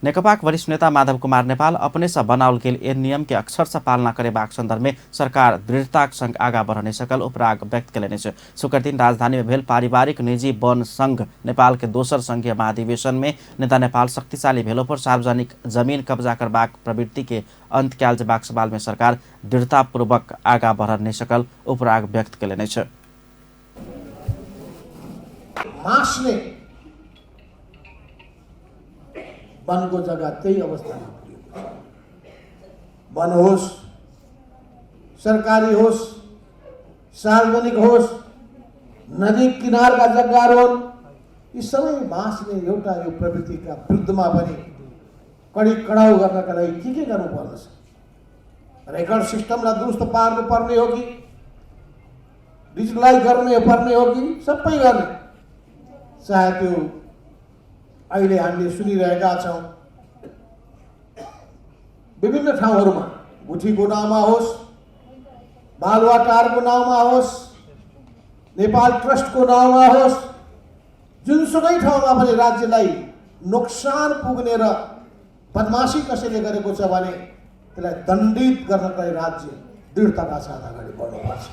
नेकपाक वरिष्ठ नेता माधव कुमार नेपाल अपने से बनाओल गेल एन नियम के अक्षर से पालना करेबाक संदर्भ में सरकार दृढ़ताक संग आगा बढ़ नहि सकल उपराग व्यक्त कयलनि अछि। शुक्र दिन राजधानी में भेल पारिवारिक निजी वन संघ नेपाल के दोसर संघीय महाधिवेशन में नेता नेपाल शक्तिशाली भेलो पर सार्वजनिक जमीन कब्जा करबाक प्रवृत्ति के अंत कयल जेबाक सवाल में सरकार दृढ़तापूर्वक आगा बढ़ नहि सकल उपराग व्यक्त कयलनि अछि। वनको जग्गा त्यही अवस्थामा पुगेको छ। वन होस्, सरकारी होस्, सार्वजनिक होस्, नदी किनारका जग्गाहरू हुन्, यी सबै बाँच्ने एउटा यो प्रवृत्तिका विरुद्धमा पनि कडी कडाउ गर्नका लागि के गर्नुपर्दछ? रेकर्ड सिस्टमलाई दुरुस्त पार्नुपर्ने हो कि डिजिटलाइज गर्ने पर्ने हो कि सबै गर्ने, चाहे त्यो अहिले हामीले सुनिरहेका छौँ विभिन्न ठाउँहरूमा गुठीको नाममा होस्, बालुवाटारको नाममा होस्, नेपाल ट्रस्टको नाममा होस्, जुनसुकै ठाउँमा पनि राज्यलाई नोक्सान पुग्ने र बदमासी कसैले गरेको छ भने त्यसलाई दण्डित गर्नका लागि राज्य दृढताका साथ अगाडि बढ्नुपर्छ।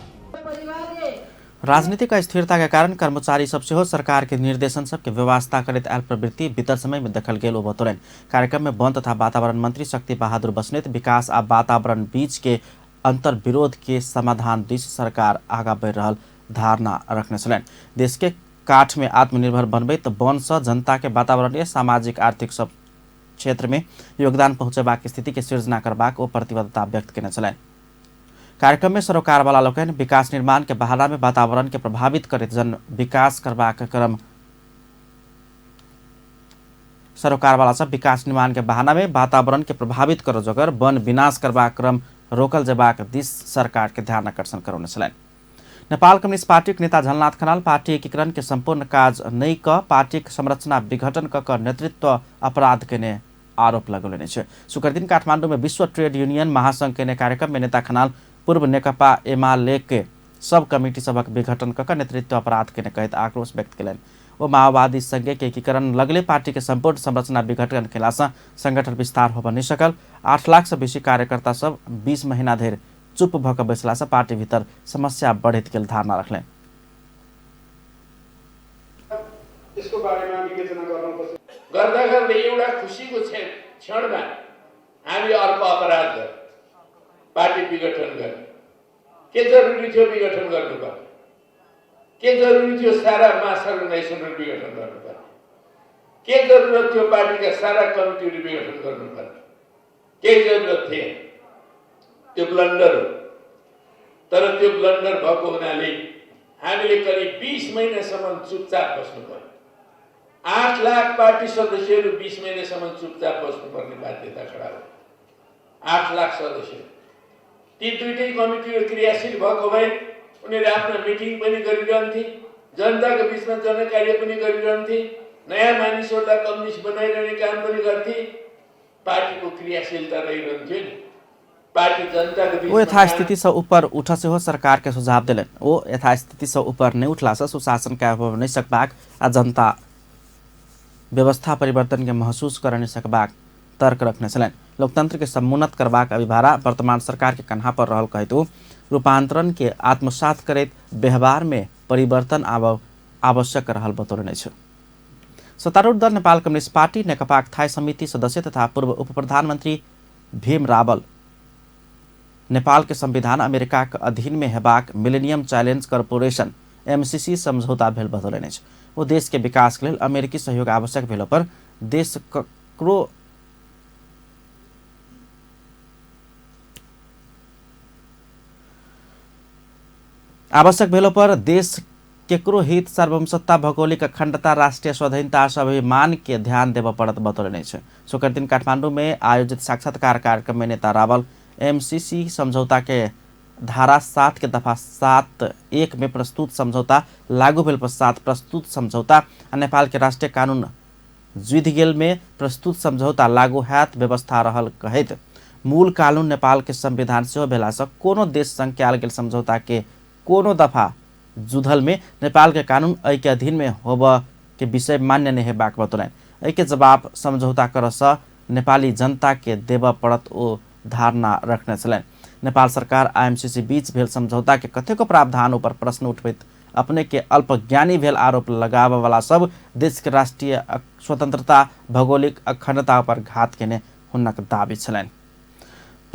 राजनीतिक अस्थिरता के कारण कर्मचारी सब सेहो सरकार के निर्देशन सबके व्यवस्था करैत आयल प्रवृत्ति बीतल समय में देखल गेल ओ बतौलनि। कार्यक्रम में वन तथा वातावरण मंत्री शक्ति बहादुर बस्नेत विकास आ वातावरण बीच के अंतर्विरोध के समाधान दिस सरकार आगा बढ़ि रहल धारणा रखने छलनि। देश के काठ में आत्मनिर्भर बनबैत वन से जनता के वातावरणीय सामाजिक आर्थिक सब क्षेत्र में योगदान पहुँचेबाक स्थिति के सृजना करबाक ओ प्रतिबद्धता व्यक्त केने छलनि। कार्यक्रम में सरोकारवाला लोकनि विकास निर्माण के बहाना में वातावरण के प्रभावित करैत जन विकास करबाक क्रम सरोकारवाला सब विकास निर्माण के बहाना में वातावरण के प्रभावित कर जोगर वन विनाश करबाक क्रम रोकल जेबाक दिस सरकार के ध्यान आकर्षण करौने छलनि। नेपाल कम्युनिस्ट पार्टीक नेता झलनाथ खनाल पार्टी एकीकरण के सम्पूर्ण काज नहि क पार्टीक संरचना विघटन क नेतृत्व अपराध केने आरोप लगौलनि अछि। शुक्र दिन काठमाडौँ में विश्व ट्रेड यूनियन महासंघ केने कार्यक्रम में नेता खनाल पूर्व नेकपा एमाले के सब कमिटी सभक विघटन क नेतृत्व अपराध केने कहैत आक्रोश व्यक्त केलनि। ओ माओवादी संघ के एकीकरण लगले पार्टी के सम्पूर्ण संरचना विघटन केलासँ संगठन विस्तार होबऽ नहि सकल। 8 लाख से बेसी कार्यकर्ता सब 20 महीना धरि चुप भऽ कऽ बैसलासँ पार्टी भीतर समस्या बढ़ैत गेल धारणा रखलनि। यसको बारेमा विवेचना गर्नुपर्छ। गर्दा गर्दै एउटा खुसीको क्षणमा हामी अर्को अपराध गर्यौँ, पार्टी विघटन गर्यौँ। के जरुरी थियो विघटन गर्नुपर्ने? के जरुरी थियो सारा मास अर्गनाइजेसनहरू विघटन गर्नुपर्ने? के जरुरत थियो पार्टीका सारा कमिटीहरू विघटन गर्नुपर्ने? केही जरुरत थिएन। त्यो ब्लन्डर हो। तर त्यो ब्लन्डर भएको हुनाले हामीले करिब 20 महिनासम्म चुपचाप बस्नु पर्यो। 8 लाख पार्टी सदस्यहरू 20 महिनासम्म चुपचाप बस्नुपर्ने बाध्यता खडा भयो। 8 लाख सदस्य ती दुईटै कमिटीहरू क्रियाशील भएको भए उनीहरू आफ्ना मिटिङ पनि गरिरहन्थे, जनताको बिचमा जनकार्य पनि गरिरहन्थे, नयाँ मानिसहरूलाई कम्युनिस्ट बनाइरहने काम पनि गर्थे, पार्टीको क्रियाशीलता रहिरहन्थ्यो नि। पार्टी जनताको ओ यथास्थिति से ऊपर उठ सेहो सरकार के सुझाव देलनि। ओ यथास्थिति से ऊपर नहि उठला से सुशासन कायम होबऽ नहि सकबाक आ जनता व्यवस्था परिवर्तन के महसूस कर नहि सकबाक तर्क रखने छलनि। लोकतंत्र के समुन्नत करबाक अभिभारा वर्तमान सरकार के कन्हा पर रहल कहैत ओ रूपांतरण के आत्मसात करैत व्यवहार में परिवर्तन आब आवश्यक रहल बतौलनि अछि। सत्तारूढ़ दल नेपाल कम्युनिस्ट पार्टी नेकपाक थाई समिति सदस्य तथा पूर्व उप प्रधानमन्त्री भीम रावल नेपाल के संविधान अमेरिका के अधीन में हेबाक मिलेनियम चैलेंज कॉरपोरेशन एमसीसी समझौता भेल बतौलनि अछि। ओ देश के विकास के लेल अमेरिकी सहयोग आवश्यक भेला पर देश ककरो आवश्यक भेलो पर देश केकरो हित, सार्वभौमसत्ता, भौगोलिक अखंडता, राष्ट्रिय स्वाधीनता, स्वाभिमान के ध्यान देबय पड़त बतौलनि अछि। शुक्र दिन काठमांडू में आयोजित साक्षात्कार कार्यक्रम में नेता रावल एमसीसी समझौता के धारा 7 के दफा 7(1) में प्रस्तुत समझौता लागू भेल पश्चात प्रस्तुत समझौता आ नेपाल के राष्ट्रिय कानून जुधि गेल में प्रस्तुत समझौता लागू हैत व्यवस्था रहल कहैत मूल कानून नेपाल के संविधान सेहो भेलासँ कोनो देश संग कयल गेल समझौता के कोनो दफा जुधल में नेपाल के कानून एहि के अधीन में होबऽ के विषय मान्य नहि हेबाक बतौलनि। एहि के जवाब समझौता करऽसँ नेपाली जनता के देबऽ पड़त ओ धारणा रखने छलनि। नेपाल सरकार आ एमसीसी बीच भेल समझौता के कतेको प्रावधान ऊपर प्रश्न उठबैत अपने के अल्पज्ञानी भेल आरोप लगाबऽ वाला सब देश के राष्ट्रीय स्वतंत्रता, भौगोलिक अखंडता पर घात केने हुनक दावी छलनि।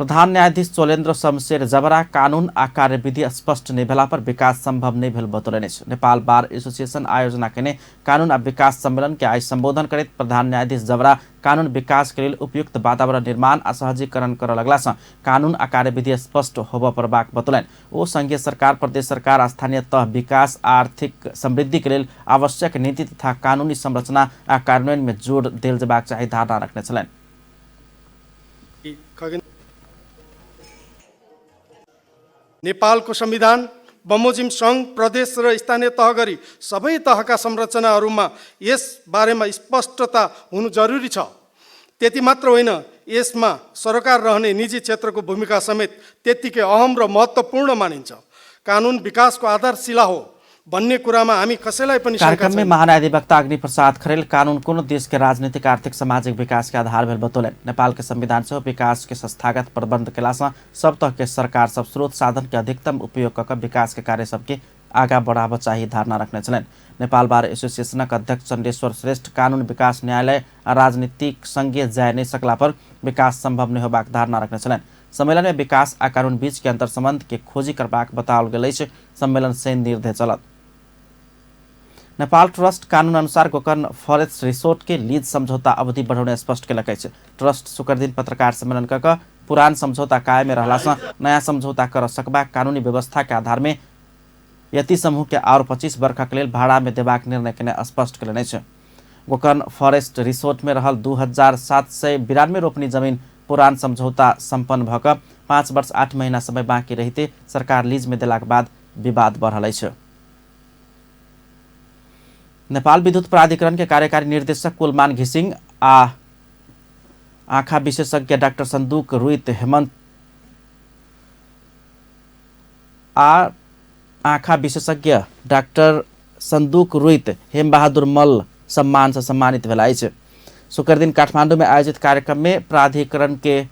प्रधान न्यायाधीश चोलेन्द्र शमशेर जबरा कानून आ कार्यविधि स्पष्ट नहि भेला पर विकास संभव नहि भेल बतौलनि अछि। नेपाल बार एसोसिएशन आयोजना केने कानून आ विकास सम्मेलन के आइ संबोधन करैत प्रधान न्यायाधीश जबरा कानून विकास के लेल उपयुक्त वातावरण निर्माण आ सहजीकरण करऽ लगलासँ कानून आ कार्यविधि स्पष्ट होबऽ पड़बाक बतौलनि। ओ संघीय सरकार, प्रदेश सरकार, स्थानीय तह विकास, आर्थिक समृद्धि के लेल आवश्यक नीति तथा कानूनी संरचना आ कार्यान्वयन में जोर देल जेबाक चाही धारणा रखने छलनि। नेपालको संविधान बमोजिम सङ्घ, प्रदेश र स्थानीय तह गरी सबै तहका संरचनाहरूमा यस बारेमा स्पष्टता हुनु जरुरी छ। त्यति मात्र होइन, यसमा सरकार रहने निजी क्षेत्रको भूमिका समेत त्यत्तिकै अहम र महत्त्वपूर्ण मानिन्छ। कानुन विकासको आधारशिला हो भन्ने कुरामा हामी कसैलाई पनि शङ्का कार्यक्रम में छैन। महान्यायाधिवक्ता अग्नि प्रसाद खरेल कानून कोनो देश के राजनीतिक, आर्थिक, सामाजिक विकास के आधार भेल बतौलनि। नेपाल के संविधान सेहो विकास के संस्थागत प्रबंध केलासँ सब तह के सरकार सब स्रोत साधन के अधिकतम उपयोग कऽ विकास के कार्य सबके आगा बढ़ाबऽ चाही धारणा रखने छलनि। नेपाल बार एसोसिएशनक अध्यक्ष चण्डेश्वर श्रेष्ठ कानून विकास न्यायालय आ राजनीतिक संगे जाय नहि सकला पर विकास संभव नहि होबाक धारणा रखने छलनि। सम्मेलन में विकास आ कानून बीच के अंतर्संबंध के खोजी करबाक बताओल गेल अछि। सम्मेलन शनि निर्धय चलत। नेपाल ट्रस्ट कानून अनुसार गोकर्ण फॉरेस्ट रिसोर्ट के लीज समझौता अवधि बढ़ौने स्पष्ट केलक अछि। ट्रस्ट शुक्रदिन पत्रकार सम्मेलन कऽ कऽ पुरान समझौता कायम रहलासँ नया समझौता कर सकबाक कानूनी व्यवस्था के आधार में यति समूह के आओर 25 वर्षक लेल भाड़ा में देबाक निर्णय केने स्पष्ट केलनि अछि। गोकर्ण फॉरेस्ट रिसोर्ट में रहल 2792 रोपनी जमीन पुरान समझौता सम्पन्न भऽ कऽ 5 वर्ष 8 महीना समय बाँकी रहिते सरकार लीज में देलाक बाद विवाद बढ़ल अछि। नेपाल विद्युत प्राधिकरण के कार्यकारी निर्देशक कुलमान घिसिङ आ आँखा विशेषज्ञ डाक्टर सन्दुक रुइत हेमन्त आ आँखा विशेषज्ञ डाक्टर सन्दुक रुइत हेमबहादुर मल्ल सम्मान से सम्मानित भेला अछि। शुक्रदिन काठमांडू में आयोजित कार्यक्रम में प्राधिकरण के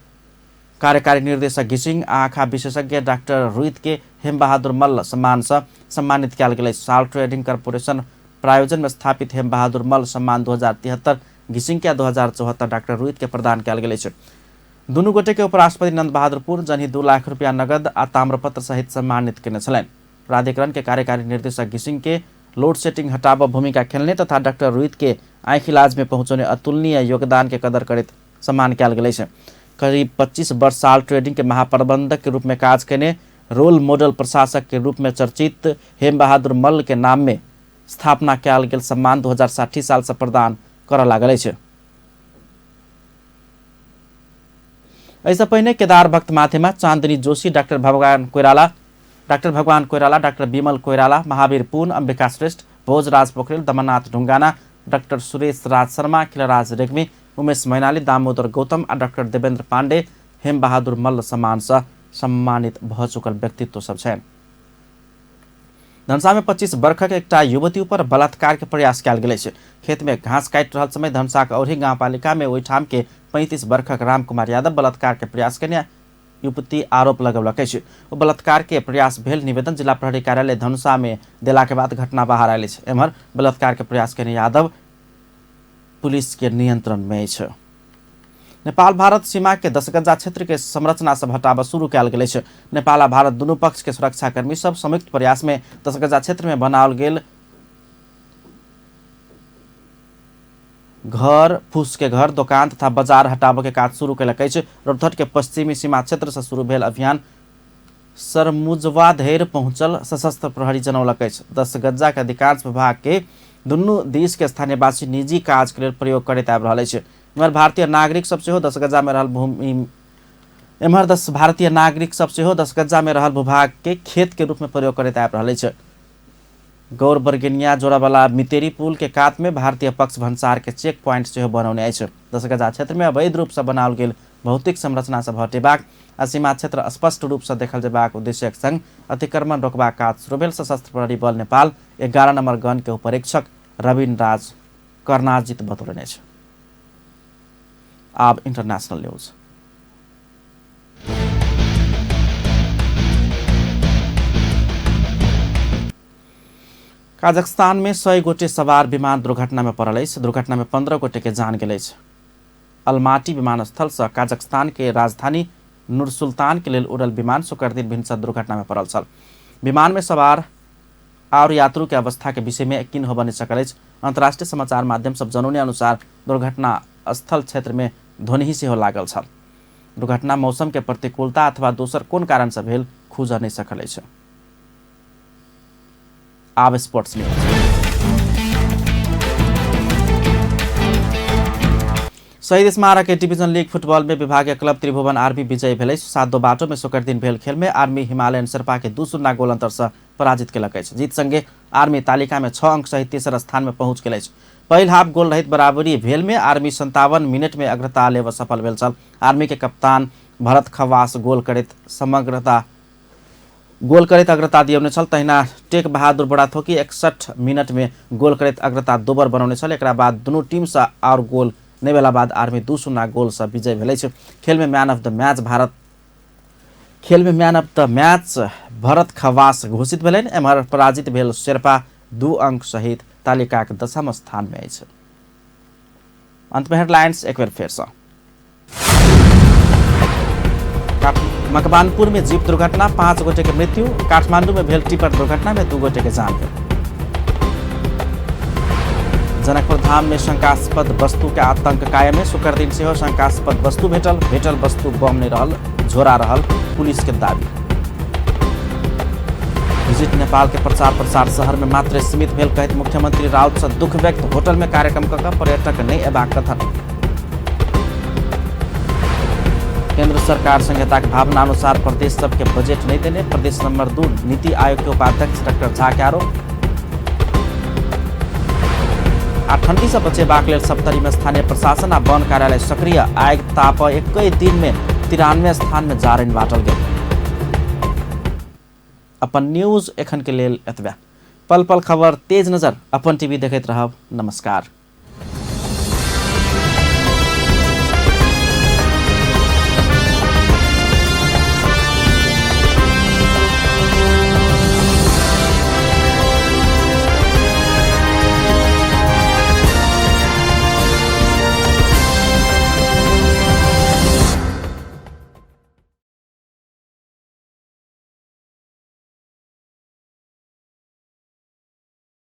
कार्यकारी निर्देशक घिसिङ आँखा विशेषज्ञ डाक्टर रुइत के हेमबहादुर मल्ल सम्मान से सम्मानित कयल गेल अछि। साल ट्रेडिंग कॉरपोरेशन प्रायोजन में स्थापित हेमबहादुर मल्ल सम्मान 2073 घिसिङ के 2074 डाक्टर रुइत के प्रदान कयल गेल अछि। दुनू गोटे के उपराष्ट्रपति नंद बहादुर पुन जनही 2 लाख रुपया नगद आ ताम्रपत्र सहित सम्मानित केने छलनि। प्राधिकरण के कार्यकारी निर्देशक घिसिङ के लोड सेटिंग हटाबऽ भूमिका खेलने तथा डाक्टर रुइत के आँखि इलाज में पहुँचौने अतुलनीय योगदान के कदर करैत सम्मान कयल गेल अछि। करीब 25 वर्ष साल ट्रेडिंग के महाप्रबंधक के रूप में काज केने रोल मॉडल प्रशासक के रूप में चर्चित हेमबहादुर मल्ल के नाम में स्थापना कयल गेल सम्मान 2060 साल से प्रदान करऽ लागल अछि। एहिसँ पहिने केदार भक्त माथेमा, चांदनी जोशी, डाक्टर भगवान कोइराला, डाक्टर विमल कोइराला, महावीर पुन, अम्बिका श्रेष्ठ, भोजराज पोखरेल, दमननाथ ढुंगाना, डाक्टर सुरेश राज शर्मा, खिलराज रेग्मी, उमेश मैनाली, दामोदर गौतम आ डाक्टर देवेन्द्र पाण्डे हेमबहादुर मल्ल सम्मानसँ सम्मानित भऽ चुकल व्यक्तित्व सब छनि। धनुषा में 25 वर्षक एकटा युवती ऊपर बलात्कार के प्रयास कयल गेल अछि। खेत में घास काटि रहल समय धनुषा के औरही गांवपालिका में ओहिठाम के 35 वर्षक रामकुमार यादव बलात्कार के प्रयास केने युवती आरोप लगौलक अछि। ओ बलात्कार के प्रयास भेल निवेदन जिला प्रहरी कार्यालय धनुषा में देला के बाद घटना बाहर आयल अछि। एम्हर बलात्कार के प्रयास केने यादव पुलिस के नियंत्रण में अछि। नेपाल भारत सीमा के दसगज्जा क्षेत्र के संरचना सब हटाबऽ शुरू कयल गेल अछि। नेपाल आ भारत दुनू पक्ष के सुरक्षाकर्मी सब संयुक्त प्रयास में दसगज्जा क्षेत्र में बनाओल गेल घर, फूस के घर, दोकान तथा बाजार हटाबऽ के काज शुरू कयलक अछि। रौतहट के पश्चिमी सीमा क्षेत्र से शुरू भेल अभियान सरमुजवा धरि पहुंचल सशस्त्र प्रहरी जनौलक अछि। दसगज्जा के अधिकांश विभाग के दुनू देश के स्थानीयवासी निजी काज के लेल प्रयोग करैत आबि रहल अछि। एम्हर भारतीय नागरिक सब सेहो दसगज्जा में रहल भूमि एम्हर दस भारतीय नागरिक सब सेहो दसगज्जा में रहल भूभाग के खेत के रूप में प्रयोग करैत आबि रहल अछि। गौर बर्गेनिया जोड़ावाला मितेरी पुल के कात में भारतीय पक्ष भन्सार के चेक पॉइंट सेहो बनौने अछि। दसगज्जा क्षेत्र में अवैध रूप से बनाओल गेल भौतिक संरचना सब हटेबाक आ सीमा क्षेत्र स्पष्ट रूप से देखल जेबाक उद्देश्यक संग अतिक्रमण रोकबाक काज शुरू भेल सशस्त्र प्रहरी बल नेपाल 11 नंबर गन के उपरीक्षक रविन राज कर्णाजित बतौलनि अछि। आब इंटरनेशनल न्यूज। काजाख्स्तान में 100 गोटे सवार विमान दुर्घटना में पड़ल अछि। दुर्घटना में 15 गोटे के जान गेल अछि। अल्माटी विमानस्थल से काजाख्स्तान के राजधानी नूरसुल्तान के लेल उड़ल विमान शुक्र दिन भिनसर दुर्घटना में पड़ल छल। विमान में सवार और यात्रु के अवस्था के विषय में यकीन होबऽ नहि सकल अछि। अंतर्राष्ट्रीय समाचार माध्यम सब जनौने अनुसार दुर्घटना स्थल क्षेत्र में ध्वनि सेहो लागल छल। दुर्घटना मौसम के प्रतिकूलता अथवा दोसर कोन कारण से भेल खुजऽ नहि सकल अछि। आब स्पोर्ट्स न्यूज। शहीद स्मारक डिवीजन लीग फुटबॉल में विभागीय क्लब त्रिभुवन आर्मी विजयी भेल अछि। 7-2 बाटो में शुक्र दिन भेल खेल में आर्मी हिमालयन शेर्पा के 2-0 गोल अंतर से पराजित केलक अछि। जीत संगे आर्मी तालिका में 6 अंक सहित तेसर स्थान में पहुंच गेल अछि। पहिल हाफ गोल रहित बराबरी भेल में आर्मी 57 मिनट में अग्रता लेबऽ सफल भेल छल। आर्मी के कप्तान भरत खवास गोल करैत अग्रता दियौने छल। तहिना टेक बहादुर बड़ाथोकी 61 मिनट में गोल करैत अग्रता दोबर बनौने छल। एकरा बाद दुनू टीम से और गोल नहि भेला बाद आर्मी 2-0 गोल से विजय भेल अछि। खेल में man of the match Bharat Khawas घोषित भेलनि। एम्हर पराजित भेल शेर्पा 2 अंक सहित तालिकाक 10म स्थान में अछि। अंत में हेडलाइंस एक बेर फेर सँ। मकवानपुर में जीप दुर्घटना, 5 गोटे के मृत्यु। काठमांडू में भेल टिपर दुर्घटना में 2 गोटे के जान गेल। जनकपुर धाम में शंकास्पद वस्तु के आतंक कायम है। शुक्र दिन सेहो शंकास्पद वस्तु भेटल। भेटल वस्तु बम नहीं रहल, झोरा रहल, पुलिस के दावी। विजिट नेपाल के प्रचार प्रसार शहर में मात्र सीमित भेल कहैत मुख्यमंत्री राउत से दुख व्यक्त। होटल में कार्यक्रम कऽ पर्यटक नहीं अयबाक कथन। केंद्र सरकार संहिता के भावना अनुसार प्रदेश सबके बजट नहीं देने, प्रदेश नंबर 2 नीति आयोग के उपाध्यक्ष डॉक्टर झा के आरोप। आ ठंडी से बचेबाक लेल सप्तरी में स्थानीय प्रशासन आ वन कार्यालय सक्रिय। आगि ताप 21 दिन में 93 स्थान में जारनि बांटल गेल। अपन न्यूज एखन के लेल एतबे। पल पल खबर तेज नजर अपन टीवी देखैत रहब। नमस्कार।